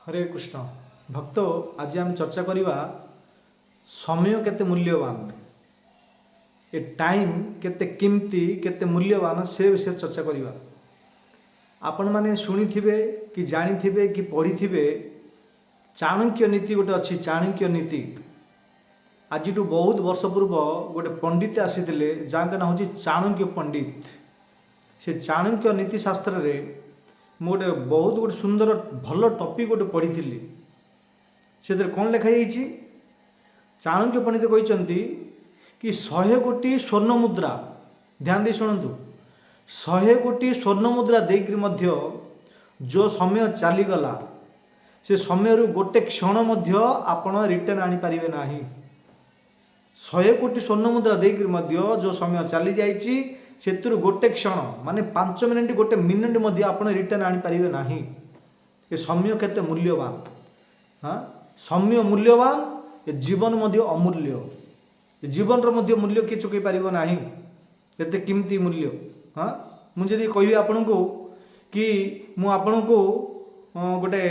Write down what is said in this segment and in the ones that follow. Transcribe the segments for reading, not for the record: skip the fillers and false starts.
ହରେ କୃଷ୍ଣ ଭକ୍ତ, ଆଜି ଆମେ ଚର୍ଚ୍ଚା କରିବା ସମୟ କେତେ ମୂଲ୍ୟବାନ, ଏ ଟାଇମ୍ କେତେ କିମ୍ତି, କେତେ ମୂଲ୍ୟବାନ, ସେ ବିଷୟରେ ଚର୍ଚ୍ଚା କରିବା। ଆପଣମାନେ ଶୁଣିଥିବେ କି ଜାଣିଥିବେ କି ପଢ଼ିଥିବେ, ଚାଣକ୍ୟ ନୀତି ଗୋଟେ ଅଛି। ଚାଣକ୍ୟ ନୀତି, ଆଜିଠୁ ବହୁତ ବର୍ଷ ପୂର୍ବ ଗୋଟେ ପଣ୍ଡିତ ଆସିଥିଲେ, ଯାହାଙ୍କ ନାଁ ହେଉଛି ଚାଣକ୍ୟ ପଣ୍ଡିତ। ସେ ଚାଣକ୍ୟ ନୀତି ଶାସ୍ତ୍ରରେ ମୁଁ ଗୋଟେ ବହୁତ ଗୋଟେ ସୁନ୍ଦର ଭଲ ଟପିକ୍ ଗୋଟେ ପଢ଼ିଥିଲି। ସେଥିରେ କ'ଣ ଲେଖାଯାଇଛି? ଚାଣକ୍ୟ ପଣ୍ଡିତ କହିଛନ୍ତି କି 100 କୋଟି ସ୍ୱର୍ଣ୍ଣ ମୁଦ୍ରା, ଧ୍ୟାନ ଦେଇ ଶୁଣନ୍ତୁ, 100 କୋଟି ସ୍ୱର୍ଣ୍ଣ ମୁଦ୍ରା ଦେଇକରି ମଧ୍ୟ ଯେଉଁ ସମୟ ଚାଲିଗଲା, ସେ ସମୟରୁ ଗୋଟେ କ୍ଷଣ ମଧ୍ୟ ଆପଣ ରିଟର୍ନ ଆଣିପାରିବେ ନାହିଁ। 100 କୋଟି ସ୍ୱର୍ଣ୍ଣ ମୁଦ୍ରା ଦେଇକରି ମଧ୍ୟ ଯେଉଁ ସମୟ ଚାଲିଯାଇଛି, ସେଥିରୁ ଗୋଟେ କ୍ଷଣ, ମାନେ 5 ମିନିଟ୍, ଗୋଟେ ମିନିଟ୍ ମଧ୍ୟ ଆପଣ ରିଟର୍ନ ଆଣିପାରିବେ ନାହିଁ। ଏ ସମୟ କେତେ ମୂଲ୍ୟବାନ! ହଁ, ସମୟ ମୂଲ୍ୟବାନ, ଏ ଜୀବନ ମଧ୍ୟ ଅମୂଲ୍ୟ। ଏ ଜୀବନର ମଧ୍ୟ ମୂଲ୍ୟ କିଏ ଚୁକାଇ ପାରିବ ନାହିଁ, ଏତେ କେମିତି ମୂଲ୍ୟ। ହଁ, ମୁଁ ଯଦି କହିବି ଆପଣଙ୍କୁ କି ମୁଁ ଆପଣଙ୍କୁ ଗୋଟେ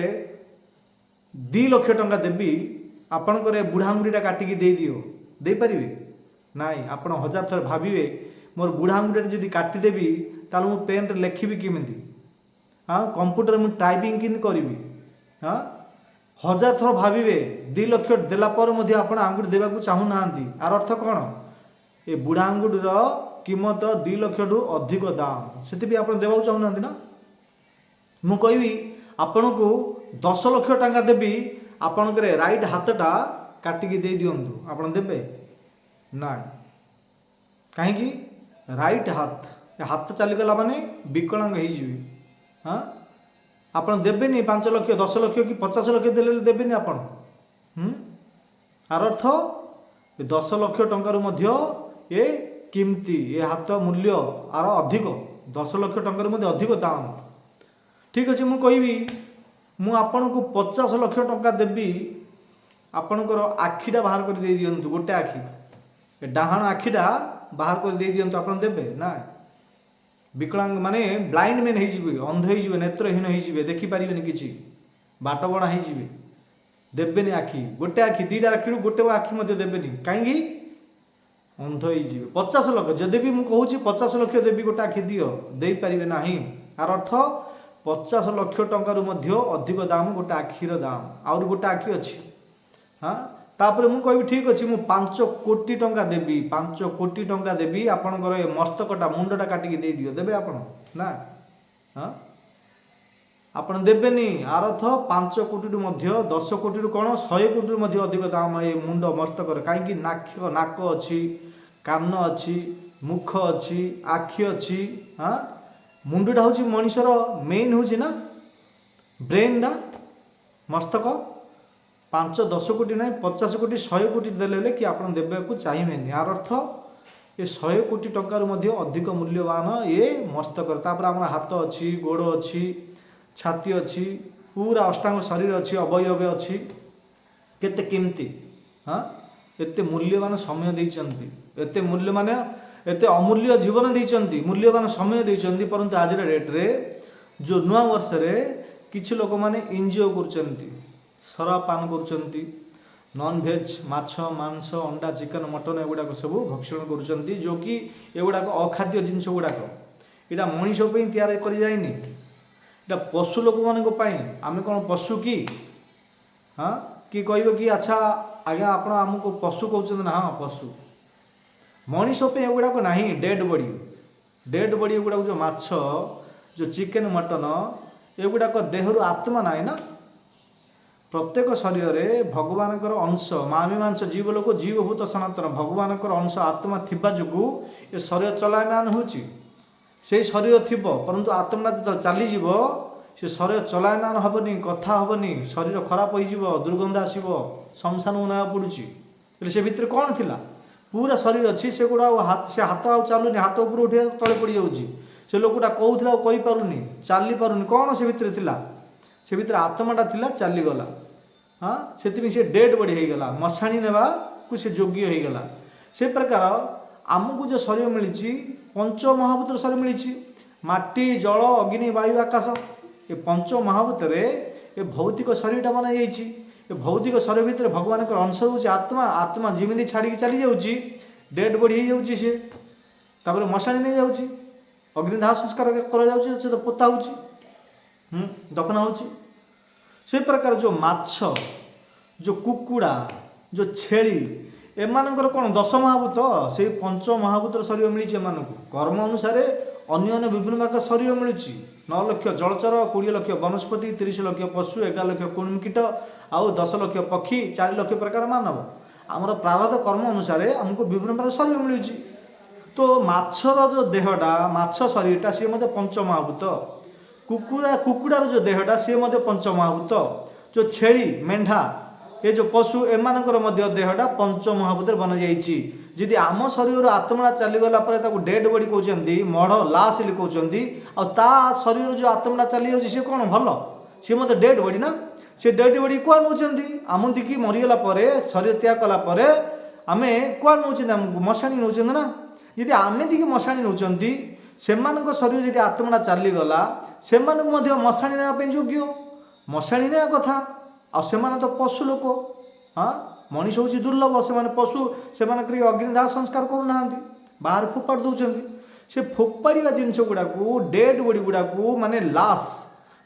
2 ଲକ୍ଷ ଟଙ୍କା ଦେବି, ଆପଣଙ୍କର ଏ ବୁଢ଼ା ଆଙ୍ଗୁଠିଟା କାଟିକି ଦେଇଦିଅ, ଦେଇପାରିବେ? ନାଇଁ। ଆପଣ ହଜାର ଥର ଭାବିବେ, ମୋର ବୁଢ଼ା ଆଙ୍ଗୁଠିଟା ଯଦି କାଟିଦେବି, ତାହେଲେ ମୁଁ ପେନ୍ରେ ଲେଖିବି କେମିତି? ହଁ, କମ୍ପ୍ୟୁଟରରେ ମୁଁ ଟାଇପିଂ କେମିତି କରିବି? ହଁ, ହଜାର ଥର ଭାବିବେ। 2 ଲକ୍ଷ ଦେଲା ପରେ ମଧ୍ୟ ଆପଣ ଆଙ୍ଗୁଠି ଦେବାକୁ ଚାହୁଁନାହାନ୍ତି। ଆର ଅର୍ଥ କ'ଣ? ଏ ବୁଢ଼ା ଆଙ୍ଗୁଠିର କିମତ 2 ଲକ୍ଷଠୁ ଅଧିକ ଦାମ, ସେଥିପାଇଁ ଆପଣ ଦେବାକୁ ଚାହୁଁନାହାନ୍ତି ନା? ମୁଁ କହିବି ଆପଣଙ୍କୁ 10 ଲକ୍ଷ ଟଙ୍କା ଦେବି, ଆପଣଙ୍କର ରାଇଟ୍ ହାତଟା କାଟିକି ଦେଇ ଦିଅନ୍ତୁ, ଆପଣ ଦେବେ? ନା। କାହିଁକି? ରାଇଟ୍ ହାତ, ଏ ହାତ ଚାଲିଗଲା ମାନେ ବିକଳାଙ୍ଗ ହେଇଯିବେ। ହଁ, ଆପଣ ଦେବେନି। 5 ଲକ୍ଷ, 10 ଲକ୍ଷ କି 50 ଲକ୍ଷ ଦେଲେ ଦେବେନି ଆପଣ। ଆର ଅର୍ଥ ଏ 10 ଲକ୍ଷ ଟଙ୍କାରୁ ମଧ୍ୟ ଏ କିମ୍ତି, ଏ ହାତ ମୂଲ୍ୟ ଆର ଅଧିକ, 10 ଲକ୍ଷ ଟଙ୍କାରୁ ମଧ୍ୟ ଅଧିକ ଦାମ। ଠିକ୍ ଅଛି, ମୁଁ କହିବି ମୁଁ ଆପଣଙ୍କୁ 50 ଲକ୍ଷ ଟଙ୍କା ଦେବି, ଆପଣଙ୍କର ଆଖିଟା ବାହାର କରି ଦେଇ ଦିଅନ୍ତୁ, ଗୋଟେ ଆଖି, ଏ ଡାହାଣ ଆଖିଟା ବାହାର କରି ଦେଇ ଦିଅନ୍ତୁ, ଆପଣ ଦେବେ ନା? ବିକଳାଙ୍ଗ ମାନେ ବ୍ଲାଇଣ୍ଡ ମ୍ୟାନ୍ ହେଇଯିବେ, ଅନ୍ଧ ହେଇଯିବେ, ନେତ୍ରହୀନ ହେଇଯିବେ, ଦେଖିପାରିବେନି କିଛି, ବାଟବଣା ହେଇଯିବେ। ଦେବେନି ଆଖି, ଗୋଟେ ଆଖି, ଦୁଇଟା ଆଖିରୁ ଗୋଟେ ଆଖି ମଧ୍ୟ ଦେବେନି। କାହିଁକି? ଅନ୍ଧ ହେଇଯିବେ। 50 ଲକ୍ଷ ଯଦି ବି ମୁଁ କହୁଛି 50 ଲକ୍ଷ ଦେବି, ଗୋଟେ ଆଖି ଦିଅ, ଦେଇପାରିବେ ନାହିଁ। ଆର ଅର୍ଥ 50 ଲକ୍ଷ ଟଙ୍କାରୁ ମଧ୍ୟ ଅଧିକ ଦାମ ଗୋଟେ ଆଖିର ଦାମ। ଆହୁରି ଗୋଟେ ଆଖି ଅଛି। ହଁ, ତାପରେ ମୁଁ କହିବି ଠିକ୍ ଅଛି, ମୁଁ 5 କୋଟି ଟଙ୍କା ଦେବି, 5 କୋଟି ଟଙ୍କା ଦେବି, ଆପଣଙ୍କର ଏ ମସ୍ତକଟା, ମୁଣ୍ଡଟା କାଟିକି ଦେଇଦିଅ, ଦେବେ ଆପଣ ନା? ହଁ, ଆପଣ ଦେବେନି। ଆର ଅର୍ଥ 5 କୋଟିରୁ ମଧ୍ୟ, 10 କୋଟିରୁ କ'ଣ, 100 କୋଟିରୁ ମଧ୍ୟ ଅଧିକ ଦାମ ଏ ମୁଣ୍ଡ ମସ୍ତକର। କାହିଁକି? ନାକ ଅଛି, କାନ ଅଛି, ମୁଖ ଅଛି, ଆଖି ଅଛି। ହଁ, ମୁଣ୍ଡଟା ହେଉଛି ମଣିଷର ମେନ୍ ହେଉଛି ନା ବ୍ରେନ୍ଟା, ମସ୍ତକ। 5 10 କୋଟି ନାହିଁ, 50 କୋଟି, 100 କୋଟି ଦେଲେ ହେଲେ କି ଆପଣ ଦେବାକୁ ଚାହିଁବେନି। ଆର ଅର୍ଥ ଏ 100 କୋଟି ଟଙ୍କାରୁ ମଧ୍ୟ ଅଧିକ ମୂଲ୍ୟବାନ ଏ ମସ୍ତକର। ତାପରେ ଆମର ହାତ ଅଛି, ଗୋଡ଼ ଅଛି, ଛାତି ଅଛି, ପୁରା ଅଷ୍ଟାଙ୍ଗ ଶରୀର ଅଛି, ଅବୟବ ଅଛି, କେତେ କେମିତି। ହଁ, ଏତେ ମୂଲ୍ୟବାନ ସମୟ ଦେଇଛନ୍ତି, ଏତେ ମୂଲ୍ୟମାନ, ଏତେ ଅମୂଲ୍ୟ ଜୀବନ ଦେଇଛନ୍ତି, ମୂଲ୍ୟବାନ ସମୟ ଦେଇଛନ୍ତି। ପରନ୍ତୁ ଆଜିର ଡେଟ୍ରେ ଯେଉଁ ନୂଆ ବର୍ଷରେ କିଛି ଲୋକମାନେ ଏନ୍ଜୟ କରୁଛନ୍ତି, ଶରାବ ପାନ କରୁଛନ୍ତି, ନନଭେଜ୍, ମାଛ, ମାଂସ, ଅଣ୍ଡା, ଚିକେନ୍, ମଟନ୍ ଏଗୁଡ଼ାକ ସବୁ ଭକ୍ଷଣ କରୁଛନ୍ତି, ଯେଉଁକି ଏଗୁଡ଼ାକ ଅଖାଦ୍ୟ ଜିନିଷ ଗୁଡ଼ାକ। ଏଇଟା ମଣିଷ ପାଇଁ ତିଆରି କରିଯାଇନି, ଏଇଟା ପଶୁ ଲୋକମାନଙ୍କ ପାଇଁ। ଆମେ କ'ଣ ପଶୁ କି? ହଁ, କି କହିବ କି ଆଚ୍ଛା ଆଜ୍ଞା, ଆପଣ ଆମକୁ ପଶୁ କହୁଛନ୍ତି ନା? ହଁ, ପଶୁ। ମଣିଷ ପାଇଁ ଏଗୁଡ଼ାକ ନାହିଁ। ଡେଡ୍ ବଡି, ଡେଡ୍ ବଡି ଏଗୁଡ଼ାକ, ଯେଉଁ ମାଛ, ଯେଉଁ ଚିକେନ୍, ମଟନ୍, ଏଗୁଡ଼ାକ ଦେହରୁ ଆତ୍ମା ନାହିଁ ନା? ପ୍ରତ୍ୟେକ ଶରୀରରେ ଭଗବାନଙ୍କର ଅଂଶ, ମାମି ମାଂସ ଜୀବ ଲୋକ ଜୀବଭୂତ ସନାତନ, ଭଗବାନଙ୍କର ଅଂଶ ଆତ୍ମା ଥିବା ଯୋଗୁଁ ଏ ଶରୀର ଚଲାୟମାନ ହେଉଛି। ସେଇ ଶରୀର ଥିବ, ପରନ୍ତୁ ଆତ୍ମା ଯେତେବେଳେ ଚାଲିଯିବ, ସେ ଶରୀର ଚଲାୟମାନ ହେବନି, କଥା ହେବନି, ଶରୀର ଖରାପ ହୋଇଯିବ, ଦୁର୍ଗନ୍ଧ ଆସିବ, ଶ୍ମଶାନକୁ ନେବାକୁ ପଡ଼ୁଛି। ହେଲେ ସେ ଭିତରେ କ'ଣ ଥିଲା? ପୁରା ଶରୀର ଅଛି, ସେଗୁଡ଼ା ଆଉ ସେ ହାତ ଆଉ ଚାଲୁନି, ହାତ ଉପରୁ ଉଠି ତଳେ ପଡ଼ିଯାଉଛି। ସେ ଲୋକଟା କହୁଥିଲା, ଆଉ କହିପାରୁନି, ଚାଲିପାରୁନି। କ'ଣ ସେ ଭିତରେ ଥିଲା? ସେ ଭିତରେ ଆତ୍ମାଟା ଥିଲା, ଚାଲିଗଲା। ହଁ, ସେଥିପାଇଁ ସେ ଡେଡ୍ ବଡି ହେଇଗଲା, ମଶାଣି ନେବାକୁ ସେ ଯୋଗ୍ୟ ହେଇଗଲା। ସେ ପ୍ରକାର ଆମକୁ ଯେଉଁ ଶରୀର ମିଳିଛି, ପଞ୍ଚ ମହାଭୂତର ଶରୀର ମିଳିଛି, ମାଟି, ଜଳ, ଅଗ୍ନି, ବାୟୁ, ଆକାଶ। ଏ ପଞ୍ଚ ମହାଭୂତରେ ଏ ଭୌତିକ ଶରୀରଟା ବନାଯାଇଛି। ଏ ଭୌତିକ ଶରୀର ଭିତରେ ଭଗବାନଙ୍କର ଅଂଶ ହେଉଛି ଆତ୍ମା। ଆତ୍ମା ଯେମିତି ଛାଡ଼ିକି ଚାଲିଯାଉଛି, ଡେଡ୍ ବଡି ହେଇଯାଉଛି ସିଏ, ତାପରେ ମଶାଣି ନେଇଯାଉଛି, ଅଗ୍ନିଦାହ ସଂସ୍କାର କରାଯାଉଛି, ସେ ତ ପୋତା ହେଉଛି, ଦଫନ ହେଉଛି। ସେ ପ୍ରକାର ଯେଉଁ ମାଛ, ଯେଉଁ କୁକୁଡ଼ା, ଯେଉଁ ଛେଳି, ଏମାନଙ୍କର କ'ଣ ଦଶ ମହାଭୂତ, ସେଇ ପଞ୍ଚ ମହାଭୂତର ଶରୀର ମିଳିଛି ଏମାନଙ୍କୁ। କର୍ମ ଅନୁସାରେ ଅନ୍ୟ ଅନ୍ୟ ବିଭିନ୍ନ ପ୍ରକାର ଶରୀର ମିଳୁଛି। 9 ଲକ୍ଷ ଜଳଚର, 20 ଲକ୍ଷ ବନସ୍ପତି, 30 ଲକ୍ଷ ପଶୁ, 11 ଲକ୍ଷ କୃମିକୀଟ, ଆଉ 10 ଲକ୍ଷ ପକ୍ଷୀ, 4 ଲକ୍ଷ ପ୍ରକାର ମାନବ। ଆମର ପ୍ରାରବ୍ଧ କର୍ମ ଅନୁସାରେ ଆମକୁ ବିଭିନ୍ନ ପ୍ରକାର ଶରୀର ମିଳୁଛି। ତ ମାଛର ଯେଉଁ ଦେହଟା, ମାଛ ଶରୀରଟା, ସିଏ ମଧ୍ୟ ପଞ୍ଚମହାଭୂତ। କୁକୁଡ଼ାର ଯେଉଁ ଦେହଟା, ସିଏ ମଧ୍ୟ ପଞ୍ଚମହାଭୂତ। ଯେଉଁ ଛେଳି, ମେଣ୍ଢା, ଏ ଯେଉଁ ପଶୁ, ଏମାନଙ୍କର ମଧ୍ୟ ଦେହଟା ପଞ୍ଚମହାଭୂତରେ ବନାଯାଇଛି। ଯଦି ଆମ ଶରୀରରୁ ଆତ୍ମାଟା ଚାଲିଗଲା ପରେ ତାକୁ ଡେଡ୍ ବଡି କହୁଛନ୍ତି, ମଢ଼, ଲାଶ ବୋଲି କହୁଛନ୍ତି, ଆଉ ତା ଶରୀରରୁ ଯେଉଁ ଆତ୍ମାଟା ଚାଲିଯାଉଛି ସିଏ କ'ଣ ଭଲ? ସିଏ ମଧ୍ୟ ଡେଡ୍ ବଡି ନା? ସେ ଡେଡ୍ ବଡି କୁଆଡ଼େ ନେଉଛନ୍ତି? ଆମତିକି ମରିଗଲା ପରେ, ଶରୀର ତ୍ୟାଗ କଲା ପରେ ଆମେ କୁଆଡ଼େ ନେଉଛନ୍ତି? ଆମକୁ ମଶାଣି ନେଉଛନ୍ତି ନା? ଯଦି ଆମେ ଟିକେ ମଶାଣି ନେଉଛନ୍ତି, ସେମାନଙ୍କ ଶରୀର ଯଦି ଆତ୍ମାଟା ଚାଲିଗଲା, ସେମାନଙ୍କୁ ମଧ୍ୟ ମଶାଣି ନେବା ପାଇଁ ଯୋଗ୍ୟ, ମଶାଣି ନେବା କଥା। ଆଉ ସେମାନେ ତ ପଶୁ ଲୋକ, ହଁ, ମଣିଷ ହେଉଛି ଦୁର୍ଲଭ, ସେମାନେ ପଶୁ। ସେମାନଙ୍କର ଅଗ୍ନିଦାହ ସଂସ୍କାର କରୁନାହାନ୍ତି, ବାହାରେ ଫୋପାଡ଼ି ଦେଉଛନ୍ତି। ସେ ଫୋପାଡ଼ିବା ଜିନିଷ ଗୁଡ଼ାକୁ, ଡେଡ୍ ବଡି ଗୁଡ଼ାକୁ, ମାନେ ଲାଶ,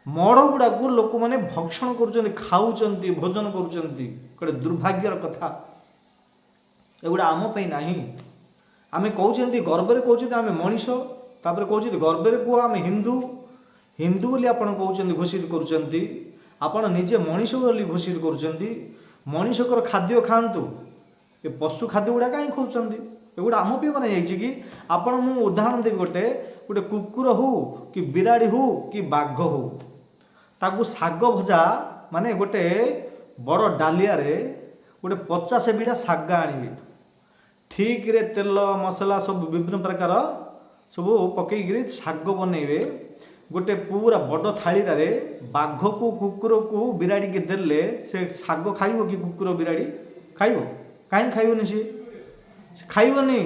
ମଢ଼ ଗୁଡ଼ାକୁ ଲୋକମାନେ ଭକ୍ଷଣ କରୁଛନ୍ତି, ଖାଉଛନ୍ତି, ଭୋଜନ କରୁଛନ୍ତି। ଗୋଟେ ଦୁର୍ଭାଗ୍ୟର କଥା, ଏଗୁଡ଼ା ଆମ ପାଇଁ ନାହିଁ। ଆମେ କହୁଛନ୍ତି, ଗର୍ବରେ କହୁଛନ୍ତି ଆମେ ମଣିଷ, ତାପରେ କହୁଛନ୍ତି ଗର୍ବରେ କୁହ ଆମେ ହିନ୍ଦୁ। ହିନ୍ଦୁ ବୋଲି ଆପଣ କହୁଛନ୍ତି, ଘୋଷିତ କରୁଛନ୍ତି। ଆପଣ ନିଜେ ମଣିଷ ବୋଲି ଘୋଷିତ କରୁଛନ୍ତି। ମଣିଷଙ୍କର ଖାଦ୍ୟ ଖାଆନ୍ତୁ, ଏ ପଶୁ ଖାଦ୍ୟ ଗୁଡ଼ା କାହିଁ ଖାଉଛନ୍ତି? ଏଗୁଡ଼ା ଆମ ପାଇଁ ବନାଯାଇଛି କି? ଆପଣ, ମୁଁ ଉଦାହରଣ ଦେବି, ଗୋଟେ ଗୋଟେ କୁକୁର ହଉ କି ବିରାଡ଼ି ହଉ କି ବାଘ ହଉ, ତାକୁ ଶାଗ ଭଜା, ମାନେ ଗୋଟେ ବଡ଼ ଡାଲିଆରେ ଗୋଟେ 50 ବିଡ଼ା ଶାଗ ଆଣିବେ, ଠିକ୍ରେ ତେଲ ମସଲା ସବୁ ବିଭିନ୍ନ ପ୍ରକାର ସବୁ ପକେଇକିରି ଶାଗ ବନେଇବେ। ଗୋଟେ ପୁରା ବଡ଼ ଥାଳିରେ ବାଘକୁ, କୁକୁରକୁ, ବିରାଡ଼ିକି ଦେଲେ ସେ ଶାଗ ଖାଇବ କି? କୁକୁର ବିରାଡ଼ି ଖାଇବ? କାହିଁ ଖାଇବନି ସିଏ? ସେ ଖାଇବନି।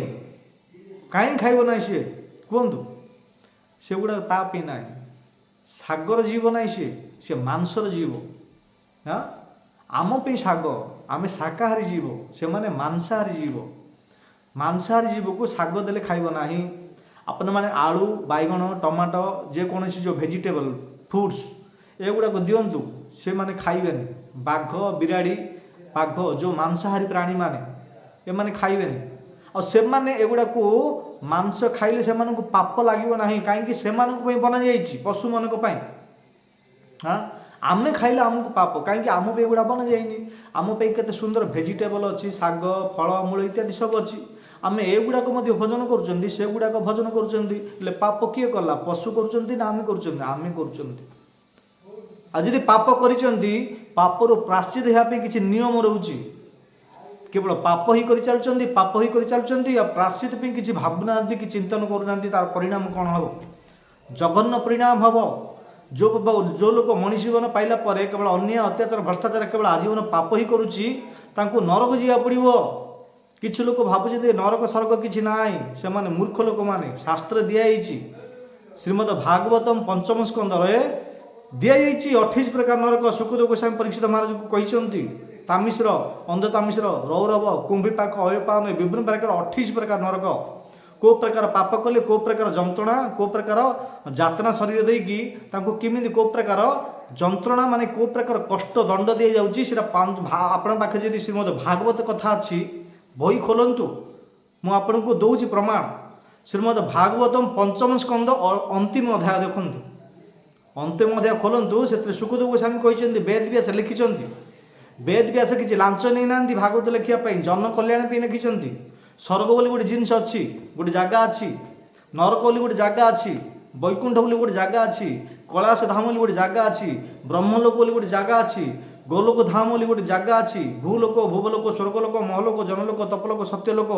କାହିଁ ଖାଇବ ନାହିଁ ସିଏ କୁହନ୍ତୁ? ସେଗୁଡ଼ାକ ତା ପାଇଁ ନାହିଁ। ଶାଗର ଜୀବ ନାହିଁ ସିଏ, ସିଏ ମାଂସର ଜୀବ। ହଁ, ଆମ ପାଇଁ ଶାଗ, ଆମେ ଶାକାହାରୀ ଜୀବ, ସେମାନେ ମାଂସାହାରୀ ଜୀବ। ମାଂସାହାରୀ ଜୀବକୁ ଶାଗ ଦେଲେ ଖାଇବ ନାହିଁ। ଆପଣମାନେ ଆଳୁ, ବାଇଗଣ, ଟମାଟୋ, ଯେକୌଣସି ଯେଉଁ ଭେଜିଟେବଲ୍ ଫୁଡ଼୍ସ ଏଗୁଡ଼ାକ ଦିଅନ୍ତୁ, ସେମାନେ ଖାଇବେନି। ବାଘ, ବିରାଡ଼ି, ବାଘ ଯେଉଁ ମାଂସାହାରୀ ପ୍ରାଣୀମାନେ, ଏମାନେ ଖାଇବେନି। ଆଉ ସେମାନେ ଏଗୁଡ଼ାକୁ ମାଂସ ଖାଇଲେ ସେମାନଙ୍କୁ ପାପ ଲାଗିବ ନାହିଁ, କାହିଁକି ସେମାନଙ୍କ ପାଇଁ ବନାଯାଇଛି, ପଶୁମାନଙ୍କ ପାଇଁ। ହଁ, ଆମେ ଖାଇଲେ ଆମକୁ ପାପ, କାହିଁକି ଆମ ପାଇଁ ଏଗୁଡ଼ା ବନାଯାଇନି। ଆମ ପାଇଁ କେତେ ସୁନ୍ଦର ଭେଜିଟେବଲ୍ ଅଛି, ଶାଗ, ଫଳ ମୂଳ ଇତ୍ୟାଦି ସବୁ ଅଛି। ଆମେ ଏଗୁଡ଼ାକ ମଧ୍ୟ ଭୋଜନ କରୁଛନ୍ତି, ସେଗୁଡ଼ାକ ଭୋଜନ କରୁଛନ୍ତି। ହେଲେ ପାପ କିଏ କଲା? ପଶୁ କରୁଛନ୍ତି ନା ଆମେ କରୁଛନ୍ତି? ଆମେ କରୁଛନ୍ତି। ଆଉ ଯଦି ପାପ କରିଛନ୍ତି, ପାପରୁ ପ୍ରାୟଶ୍ଚିତ ହେବା ପାଇଁ କିଛି ନିୟମ ରହୁଛି। କେବଳ ପାପ ହିଁ କରିଚାଲୁଛନ୍ତି, ପାପ ହିଁ କରିଚାଲୁଛନ୍ତି, ଆଉ ପ୍ରାୟଶ୍ଚିତ ପାଇଁ କିଛି ଭାବୁନାହାନ୍ତି କି ଚିନ୍ତନ କରୁନାହାନ୍ତି ତାର ପରିଣାମ କ'ଣ ହେବ। ଜଘନ୍ୟ ପରିଣାମ ହେବ। ଯେଉଁ ଲୋକ ମଣିଷ ଜୀବନ ପାଇଲା ପରେ କେବଳ ଅନ୍ୟାୟ, ଅତ୍ୟାଚାର, ଭ୍ରଷ୍ଟାଚାର, କେବଳ ଆଜୀବନ ପାପ ହିଁ କରୁଛି, ତାଙ୍କୁ ନରକ ଯିବାକୁ ପଡ଼ିବ। କିଛି ଲୋକ ଭାବୁଛନ୍ତି ନରକ ସ୍ୱର୍ଗ କିଛି ନାହିଁ, ସେମାନେ ମୂର୍ଖ ଲୋକମାନେ। ଶାସ୍ତ୍ର ଦିଆଯାଇଛି, ଶ୍ରୀମଦ ଭାଗବତମ ପଞ୍ଚମ ସ୍କନ୍ଧରେ ଦିଆଯାଇଛି 28 ପ୍ରକାର ନରକ। ଶୁକଦେବ ଗୋସ୍ୱାମୀ ପରୀକ୍ଷିତ ମହାରାଜଙ୍କୁ କହିଛନ୍ତି ତାମିଶ୍ର, ଅନ୍ଧ ତାମିଶ୍ର, ରୌରବ, କୁମ୍ଭୀପାକ, ଅୟପାନ, ବିଭିନ୍ନ ପ୍ରକାର 28 ପ୍ରକାର ନରକ। କେଉଁ ପ୍ରକାର ପାପ କଲେ କେଉଁ ପ୍ରକାର ଯନ୍ତ୍ରଣା, କେଉଁ ପ୍ରକାର ଯାତନା ଶରୀର ଦେଇକି ତାଙ୍କୁ କେମିତି କେଉଁ ପ୍ରକାର ଯନ୍ତ୍ରଣା, ମାନେ କେଉଁ ପ୍ରକାର କଷ୍ଟ ଦଣ୍ଡ ଦିଆଯାଉଛି, ସେଇଟା ଆପଣଙ୍କ ପାଖରେ ଯଦି ଶ୍ରୀମଦ ଭାଗବତ କଥା ଅଛି, ବହି ଖୋଲନ୍ତୁ, ମୁଁ ଆପଣଙ୍କୁ ଦେଉଛି ପ୍ରମାଣ। ଶ୍ରୀମଦ ଭାଗବତମ ପଞ୍ଚମ ସ୍କନ୍ଧ ଅନ୍ତିମ ଅଧ୍ୟାୟ ଦେଖନ୍ତୁ, ଅନ୍ତିମ ଅଧ୍ୟାୟ ଖୋଲନ୍ତୁ। ସେଥିରେ ଶୁକଦେବ ଗୋସ୍ୱାମୀ କହିଛନ୍ତି, ବେଦ ବ୍ୟାସ ଲେଖିଛନ୍ତି। ବେଦ ବ୍ୟାସ କିଛି ଲାଞ୍ଚ ନେଇନାହାନ୍ତି ଭାଗବତ ଲେଖିବା ପାଇଁ, ଜନ କଲ୍ୟାଣ ପାଇଁ ଲେଖିଛନ୍ତି। ସ୍ୱର୍ଗ ବୋଲି ଗୋଟେ ଜିନିଷ ଅଛି, ଗୋଟେ ଜାଗା ଅଛି, ନରକ ବୋଲି ଗୋଟେ ଜାଗା ଅଛି, ବୈକୁଣ୍ଠ ବୋଲି ଗୋଟେ ଜାଗା ଅଛି, କୈଳାସ ଧାମ ବୋଲି ଗୋଟେ ଜାଗା ଅଛି, ବ୍ରହ୍ମଲୋକ ବୋଲି ଗୋଟେ ଜାଗା ଅଛି, ଗୋଲୋକ ଧାମ ବୋଲି ଗୋଟେ ଜାଗା ଅଛି, ଭୂଲୋକ, ଭୁବଲୋକ, ସ୍ୱର୍ଗଲୋକ, ମହଲୋକ, ଜନଲୋକ, ତପଲୋକ, ସତ୍ୟଲୋକ,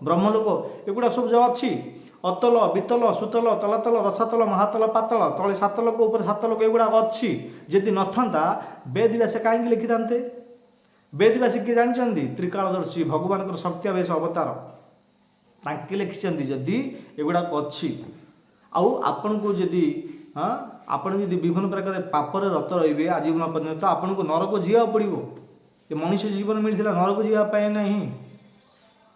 ବ୍ରହ୍ମଲୋକ, ଏଗୁଡ଼ା ସବୁ ଯେଉଁ ଅଛି। ଅତଲ, ବିତଲ, ସୁତଲ, ତଲାତଲ, ରସାତଲ, ମହାତଲ, ପାତଳ, ତଳେ 7 ଲୋକ, ଉପରେ 7 ଲୋକ, ଏଗୁଡ଼ାକ ଅଛି। ଯଦି ନଥାନ୍ତା ବେଦ ବ୍ୟାସ କାହିଁକି ଲେଖିଥାନ୍ତେ? ବେଦ ବ୍ୟାସ କିଏ ଜାଣିଛନ୍ତି? ତ୍ରିକାଳଦର୍ଶୀ ଭଗବାନଙ୍କର ଶକ୍ତିଆବେଶ ଅବତାର, ତାଙ୍କେ ଲେଖିଛନ୍ତି। ଯଦି ଏଗୁଡ଼ାକ ଅଛି, ଆଉ ଆପଣଙ୍କୁ ଯଦି ହଁ ଆପଣ ଯଦି ବିଭିନ୍ନ ପ୍ରକାର ପାପରେ ରତ ରହିବେ ଆଜୀବନ ପର୍ଯ୍ୟନ୍ତ, ଆପଣଙ୍କୁ ନରକ ଯିବାକୁ ପଡ଼ିବ। ଏ ମଣିଷ ଜୀବନ ମିଳିଥିଲା ନରକ ଯିବା ପାଇଁ ନାହିଁ,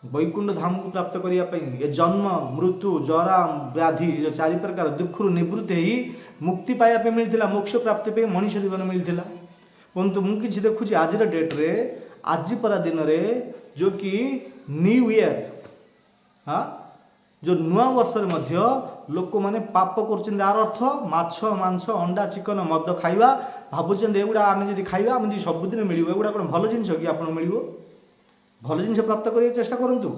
ବୈକୁଣ୍ଠ ଧାମକୁ ପ୍ରାପ୍ତ କରିବା ପାଇଁ। ଏ ଜନ୍ମ, ମୃତ୍ୟୁ, ଜରା, ବ୍ୟାଧି, ଏ ଚାରି ପ୍ରକାର ଦୁଃଖରୁ ନିବୃତ୍ତି ହେଇ ମୁକ୍ତି ପାଇବା ପାଇଁ ମିଳିଥିଲା। ମୋକ୍ଷ ପ୍ରାପ୍ତି ପାଇଁ ମଣିଷ ଜୀବନ ମିଳିଥିଲା। କିନ୍ତୁ ମୁଁ କିଛି ଦେଖୁଛି ଆଜିର ଡେଟ୍ରେ, ଆଜି ପରା ଦିନରେ, ଯେଉଁ କି ନ୍ୟୁ ଇୟର, ହଁ, ଯେଉଁ ନୂଆ ବର୍ଷରେ ମଧ୍ୟ ଲୋକମାନେ ପାପ କରୁଛନ୍ତି। ଆର ଅର୍ଥ ମାଛ, ମାଂସ, ଅଣ୍ଡା, ଚିକନ, ମଦ ଖାଇବା। ଭାବୁଛନ୍ତି ଏଗୁଡ଼ା ଆମେ ଯଦି ଖାଇବା, ଆମେ ଯଦି ସବୁଦିନ ମିଳିବ। ଏଗୁଡ଼ା କ'ଣ ଭଲ ଜିନିଷ କି ଆପଣଙ୍କୁ ମିଳିବ? ଭଲ ଜିନିଷ ପ୍ରାପ୍ତ କରିବାକୁ ଚେଷ୍ଟା କରନ୍ତୁ।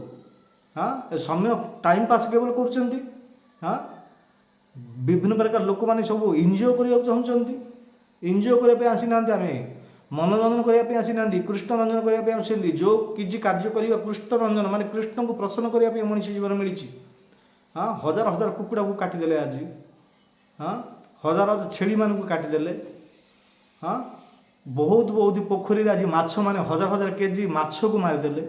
ହଁ, ଏ ସମୟ ଟାଇମ୍ ପାସ୍ କେବଳ କରୁଛନ୍ତି। ହଁ, ବିଭିନ୍ନ ପ୍ରକାର ଲୋକମାନେ ସବୁ ଏନ୍ଜୟ କରିବାକୁ ଚାହୁଁଛନ୍ତି। ଏନ୍ଜୟ କରିବା ପାଇଁ ଆସିନାହାନ୍ତି ଆମେ, ମନୋରଞ୍ଜନ କରିବା ପାଇଁ ଆସିନାହାନ୍ତି, କୃଷ୍ଣ ରଞ୍ଜନ କରିବା ପାଇଁ ଆସିଛନ୍ତି। ଯେଉଁ କିଛି କାର୍ଯ୍ୟ କରିବା କୃଷ୍ଣ ରଞ୍ଜନ, ମାନେ କୃଷ୍ଣଙ୍କୁ ପ୍ରସନ୍ନ କରିବା ପାଇଁ ମଣିଷ ଜୀବନ ମିଳିଛି। ହଁ, ହଜାର ହଜାର କୁକୁଡ଼ାକୁ କାଟିଦେଲେ ଆଜି। ହଁ, ହଜାର ହଜାର ଛେଳିମାନଙ୍କୁ କାଟିଦେଲେ। ହଁ, ବହୁତ ବହୁତ ପୋଖରୀରେ ଆଜି ମାଛମାନେ ହଜାର ହଜାର କେଜି ମାଛକୁ ମାରିଦେଲେ।